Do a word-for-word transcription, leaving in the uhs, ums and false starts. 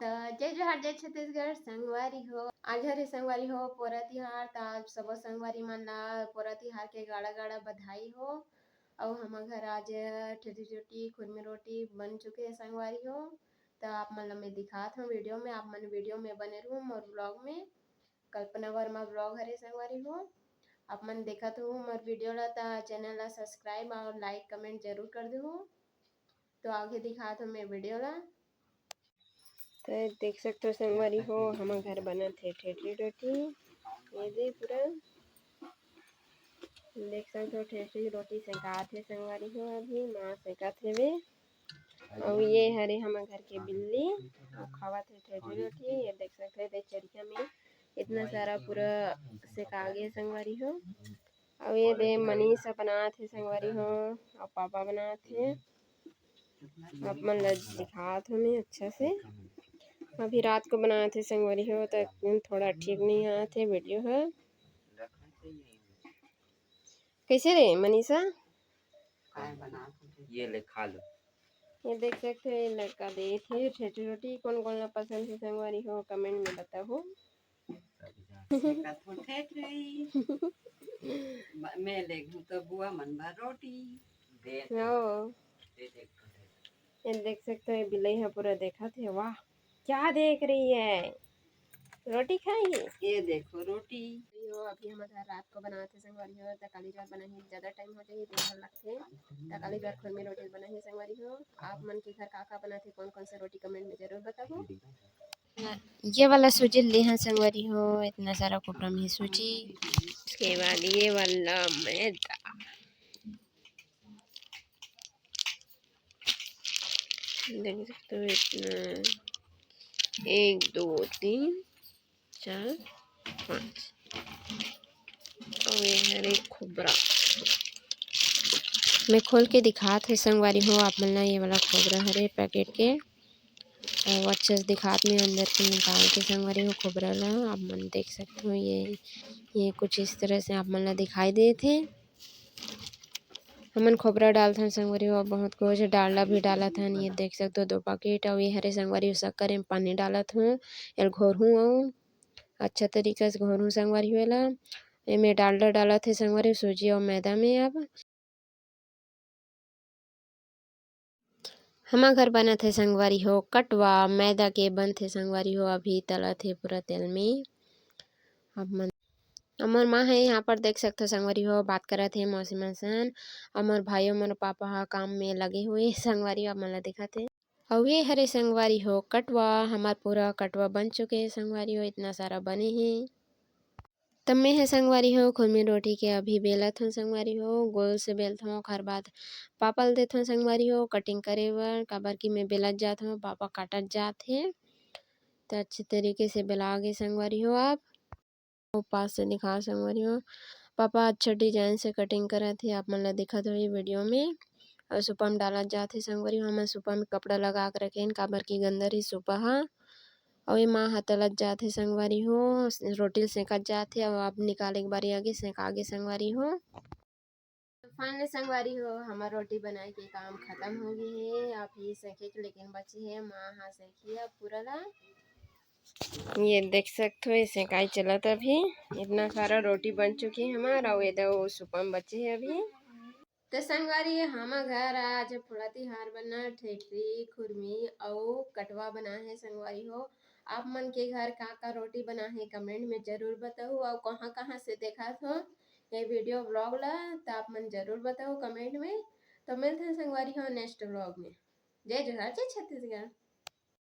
त जय जोहार, जय छत्तीसगढ़ संगवारी हो। आज हरे संगवारी हो पोरा तिहार, त आप सबो संगवारी मन ला पोरा तिहार के गाड़ा गाड़ा बधाई हो। अउ हमर घर आज ठेठरी रोटी, खुरमी रोटी बन चुके हे संगवारी हो। त आप मन ला मैं दिखात हूँ वीडियो में, आप मन वीडियो में बने रहू मोर ब्लॉग में। कल्पना वर्मा ब्लॉग हरे संगवारी हो। आप मन देखत हो मोर वीडियो ला, त चैनल ला सब्सक्राइब और लाइक कमेंट जरूर कर देहू। तो आगे दिखात हूँ मैं वीडियो ला। तो देख सकते हो संगवारी हो, हमर घर बनत हे ठेठरी रोटी। ये दे पूरा देख सकते हो, ठेठरी रोटी सेकात हे संगवारी हो। अभी माँ सेकात हेवे। अउ ये हरे हमर घर के बिल्ली, वो खावत हे ठेठरी रोटी। ये देख सकते हो, ये चरिया में इतना सारा पूरा सेका गे संगवारी हो। अउ ये दे मनीषा बनात हे संगवारी हो, अउ पापा बनात हे। आप मन ला दिखात हो मैं अच्छा से। अभी रात को बनात हे संगवारी हो, त थोड़ा ठीक नहीं आत हे वीडियो ह। कैसे रे मनीषा? ये ले खा लो। ये देख सकते हो, ये लड़का देत हे ठेठरी रोटी। कौन कौन ला पसंद हे संगवारी हो, कमेंट में बताओ। सेकत हो ठेठरी। मैं लेगहूँ तो बुआ मन बर रोटी। हो। ये देख सकते हो, ये बिल्ली ह पूरा देखत हे। वाह, क्या देख रही है? रोटी खाएगी? ये देखो रोटी। यो, अभी हमर घर रात को बनात हे संगवारी हो, त काली ज्वार बनाही, ज्यादा टाइम हो जाही, दिन भर लगथे। त काली ज्वार खुरमी रोटी बनाही संगवारी हो। आप मन के घर का का बनात हे, कौन कौन सा रोटी, कमेंट में जरूर बताओ। ये वाला सूजी ले हन संगवारी हो, इतना सारा खोपरा में सूजी। उसके बाद ये वाला मैदा, देख सकते हो इतना, एक, दो, तीन, चार, पाँच। और ये हरे खोबरा, मैं खोल के दिखात हे संगवारी हो आप मन ला। ये वाला खोबरा हरे पैकेट के, और अच्छे से दिखात में अंदर के निकाल के संगवारी हो खोबरा ला। आप मन देख सकते हो, ये ये कुछ इस तरह से आप मन ला दिखाई देत हे। हमन खोबरा डालथन संगवारी हो, बहुत कुछ डालडा भी डालत हन। ये देख सकते हो दो पैकेट, और ये हरे संगवारी हो शक्कर में पानी डालत हूँ, एल घोरहूँ अउ अच्छा तरीका से घोरहूँ संगवारी हो एला। एमे डालडा डालत हे संगवारी हो, सूजी और मैदा में। अब हमर घर बनत हे संगवारी हो कटवा, मैदा के बनथे संगवारी हो। अभी तलत हे पूरा तेल में। अब मन, हमर माँ हे यहाँ पर देख सकथो संगवारी हो, बात करत हे मौसी मन सन। हमर भाई, हमर पापा ह काम में लगे हुए संगवारी हो, आप मन ला दिखत हे। अउ ये हरे संगवारी हो कटवा, हमर पूरा कटवा बन चुके हे संगवारी हो, इतना सारा बने हे। तब मैं ह संगवारी हो खुरमी रोटी के अभी बेलत हूँ संगवारी हो, गोल से बेलत हूँ। ओखर बाद पापा ल देत हूँ संगवारी हो कटिंग करे बर, काबर कि मैं बेलत जात हूँ, पापा काटत जात हे। तो अच्छे तरीके से बेला गे संगवारी हो। आप अउ पास से दिखाओ संगवारी हो, पापा अच्छा डिजाइन से कटिंग करत हे, आप मन ला दिखत होही वीडियो में। अउ सुपा म डालत जात हे संगवारी हो, हमन सुपा में कपड़ा लगा के रखे हन, काबर कि गंदा रही सुपा ह। अउ ये माँ ह तलत जात हे संगवारी हो, रोटी ल सेकत जात हे। अउ अब निकाले के बारी आगे, सेका गे संगवारी हो। तो finally संगवारी हो, हमर रोटी बनाए के काम खत्म हो गे हे। अभी सेके के लेकिन बचे हे, माँ ह सेकही अब पूरा ला। ये देख सकत हो, ये सेकाई चलत अभी। इतना सारा रोटी बन चुके हे हमर, अउ एदे सुपा म बचे हे अभी। तो संगवारी, हमर घर आज पोरा तिहार बर ना ठेठरी, खुरमी अउ कटवा बना हे संगवारी हो। आप मन के घर का का रोटी बना हे, कमेंट में जरूर बताओ, अउ कहाँ कहाँ से देखत हो ये वीडियो ब्लॉग ला, तो आप मन जरूर बताओ कमेंट में। तो मिलत हन संगवारी हो नेक्स्ट ब्लॉग में। जय जोहार, जय छत्तीसगढ़।